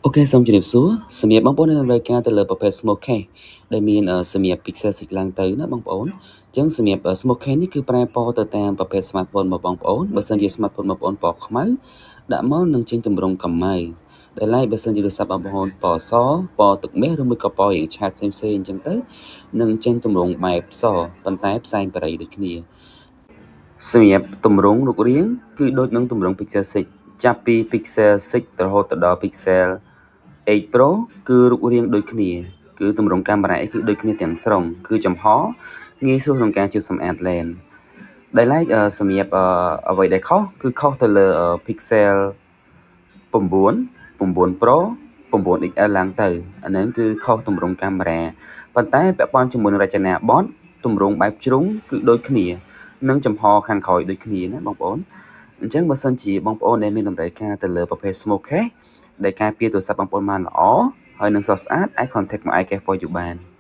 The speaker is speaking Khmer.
OK សូមជម្រាបសួរសម្រាប់បងប្អូនដែលតម្រូវការទៅលើប្រភេទ Smoke Case ដែលមានសម្រាប់ Pixel 6ឡើងទៅណាបងប្អូនអញ្ចឹងសម្រាប់ Smoke Case នេះគឺប្រែពណ៌ទៅតាមប្រភេទ smartphone របស់បងប្អូនបើសិនជា smartphone បងប្អូនពណ៌ខ្មៅដាក់មកនឹងចេញទម្រង់កម្ៅដែលឡែកបើសិនជាទូរស័ព្ទបងប្អូនពណ៌សពណ៌ទឹកមាសឬមួយក៏ពណ៌រាងឆាតផ្សេងៗអញ្ចឹងទៅនឹងចេញទម្រង់បែបសប៉ុន្តែផ្សែងបរិយដូចគ្នាសម្រាប់ទម្រង់រូបរាងគឺដូចនឹងទម្រង់ Pixel 6ចាប់ពី Pixel 6រហូតទៅដល់ Pixel 8 Pro គឺរូបរាងដូចគ្នាគឺទម្រង់កាមេរ៉ាគឺដូចគ្នាទាំងស្រុងគឺចំហងាយស្រួលក្នុងការជូតសម្អាត lens ដែលឡែកសម្រាប់អ្វីដែលខុសគឺខុសទៅលើ Pixel 9 9 Pro 9 XL ឡើងទៅអាហ្នឹងគឺខុសទម្រង់កាមេរ៉ាប៉ុន្តែពាក់ព័ន្ធជាមួយនឹងរចនាបថទម្រង់បែបជ្រុងគឺដូចគ្នានិងចំហខាងក្រោយដូចគ្នាណាបងប្អូនអញ្ចឹងបើសិនជាបងប្អូនដែលមានតម្រូវការទៅលើប្រភេទ Smoke Case ដែលការពារទូរស័ព្ទបងប្អូនបានល្អហើយនឹងស្រស់ស្អាតអាច contact មក iCare for you បាន។